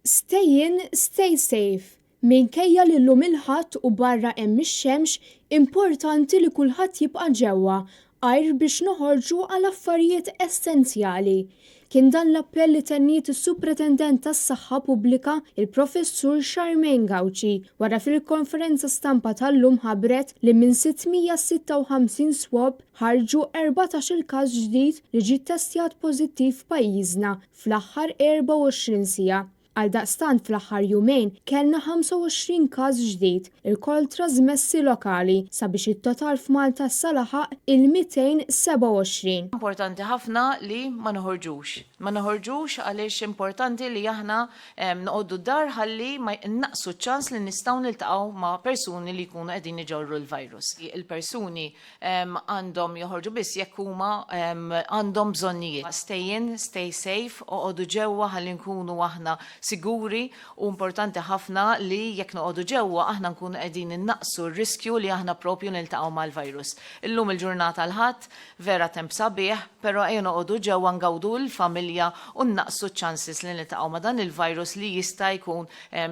Stay in, stay safe. Minkejja li llum il-Ħadd u barra hemm ix-xemx, importanti li kulħadd jibqa' ġewwa, għajr biex noħorġu għal affarijiet essenzjali. Kien dan l-appell li tenniet is-Supretendent tas-Saħħa Pubblika, il-Professur Charmaine Gauci, wara fil-konferenza stampa tal-lum ħabbret li minn 656 swab ħarġu 14-il każ ġdid li ġie ttestjat pożittiv f'pajjiżna fl-aħħar 24 siegħa. Għaldaqstant fl-aħħar jumejn kellna 25 każ ġdid, ilkoll trażmessi lokali, sabiex it-total f'Malta issa laħaq il-227. Importanti ħafna li ma noħorġux. Ma noħorġux għaliex importanti li aħna noqogħdu d-dar ħalli ma nnaqqsu ċ-ċans li nistgħu niltaqgħu ma' persuni li jkunu qegħdin iġorru l-virus. Il-persuni għandhom joħorġu biss jekk huma għandhom bżonnijiet. Stay in, stay safe, oqogħdu ġewwa ħalli nkunu aħna siguri u importanti ħafna li jekk noqogħdu ġewwa aħna nkunu qegħdin innaqqsu r-riskju li aħna propju niltaqgħu mal-virus. Illum il-ġurnata l-Ħadd, vera temp sabiħ, però ejja noqogħdu ġewwa ngawdu l-familja u nnaqqsu ċ-chances li niltaqgħu ma' dan il-virus li jista' jkun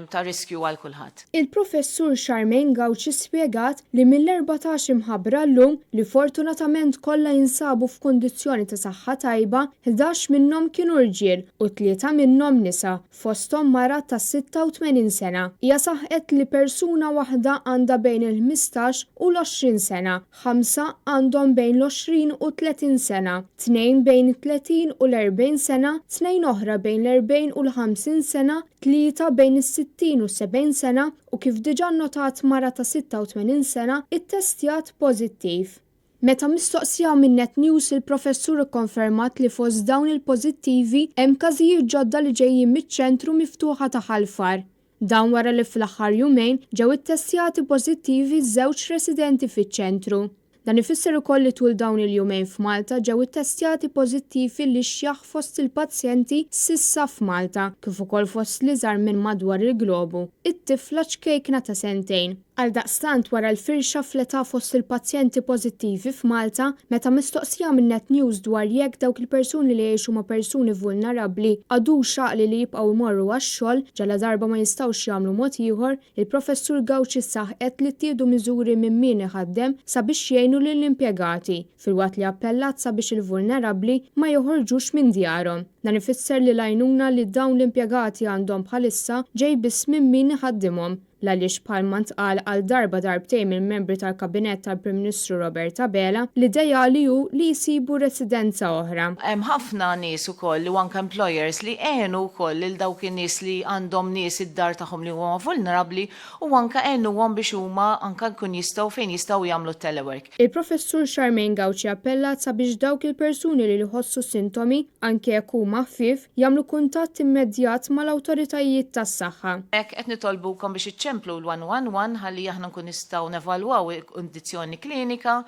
ta' riskju għal kulħadd. Il-Professur Charmaine Gauci spjegat li mill-14 imħabbra llum, li fortunatament kollha jinsabu f'kundizzjoni ta' saħħa tajba, 11 minnhom kienu rġiel u tlieta minnhom nisa, fosthom mara ta' 86 sena. Hija saħqet li persuna waħda għandha bejn il-15 u l-20 sena, ħamsa għandhom bejn l-20 u 30 sena, tnejn bejn it-30 u l-40 sena, tnejn oħra bejn l-40 u l-50 sena, tlieta bejn is-60 u s-70 sena u kif diġà nnotat mara ta' 86 sena ittestjat pożittiv. Meta mistoqsija minn Net News il-Professur ikkonfermat li fost dawn il-pożittivi hemm każijiet ġodda li ġejjin miċ-ċentru miftuħa ta' Ħal Far. Dan wara li fl-aħħar jumejn ġew ittestjati pożittivi żewġ residenti fiċ-ċentru. Dan ifisser ukoll li tul dawn il-jumejn f'Malta ġew ittestjati pożittivi l-ixjaħ fost il-pazjenti s'issa f'Malta, kif ukoll fost l-iżgħar minn madwar il-globu, it-tifla ċkejkna ta' sentejn. Għaldaqstant wara l-firxa fl-età fost il-pazjenti pożittivi f'Malta, meta mistoqsija minn Net News dwar jekk dawk il-persuni li jgħixu ma' persuni vulnerabbli għadux għaqli li jibqgħu jmorru għax-xogħol ġaladarba ma jistgħux jagħmlu mod ieħor, Il-Professur Gauci saħqet li ttieħdu miżuri minn min iħaddem sabiex jgħinu lill-impjegati, filwaqt li appellat sabiex il-vulnerabbli ma joħorġux minn djarhom. Dan ifisser li l-għajnuna li dawn l-impjegati għandhom bħalissa ġej biss minn min iħaddimhom. L-għaliex bħalma ntqal għal darba darbtejn mill-membri tal-Kabinett tal-Prim Ministru Robert Abela, l-ideali hu li jsibu residenza oħra. Hemm ħafna nies ukoll u anke employers li għenu wkoll lil dawk in-nies li għandhom nies id-dar tagħhom li huma vulnerabbli u anke għenuhom biex huma anke jkun jistgħu fejn jistgħu jagħmlu t-telework. Il-Professur Charmaine Gauci appellat sabiex dawk il-persuni li jħossu sintomi, anke jekk huma ħfief, jagħmlu kuntatt immedjat mal-awtoritajiet tas-saħħa. Hekk qed nitolbukom biex iċċemplu l-111 ħalli aħna nkun nistgħu nevalwaw il-kundizzjoni klinika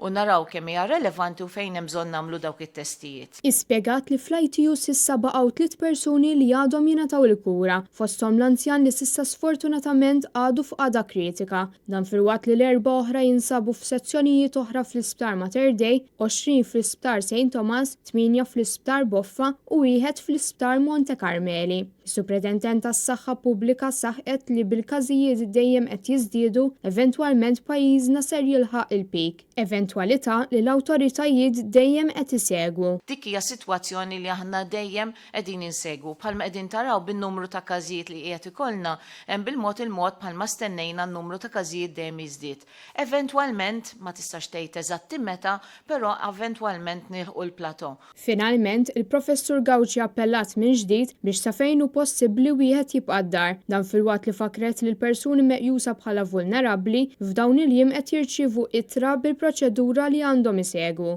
u naraw kemm hija relevanti u fejn hemm bżonn nagħmlu dawk it-testijiet. Hi spjegat li fl-ITU s'issa baqgħu tliet persuni li għadhom jingħataw il-kura, fosthom l-anzjan li s'issa sfortunatament għadu f'qagħda kritika. Dan filwaqt li l-erbgħa oħra jinsabu f'sezzjonijiet oħra fl-Isptar Mater Dei, 20 fl-Isptar Saint Thomas, tmienja fl-Isptar Boffa u wieħed fl-Isptar Monte Carmeli. Is-Supretendent tas-Saħħa Pubblika saħqet li bil-każijiet dejjem qed jiżdiedu, eventwalment pajjiżna ser jilħaq il-peak, eventwalità li l-awtoritajiet dejjem qed isegwu. Dik hija sitwazzjoni li aħna dejjem qegħdin insegwu. Bħalma qegħdin taraw bin-numru ta' każijiet li qiegħed ikollna, bil-mod il-mod bħalma stennejna n-numru ta' każijiet dejjem jiżdied. Eventwalment, ma tistax tgħid eżatti meta, però aventwalment nilħqu l-plateau. Finalment, il-Professur Gauci appellat minn ġdid biex sa fejn hu possibbli wieħed jibqa' d-dar. Dan filwaqt li fakkret li l-persuni meqjusa bħala vulnerabbli f'dawn il-jiem qed jirċievu ittra bil-proċedura li għandhom isegwu.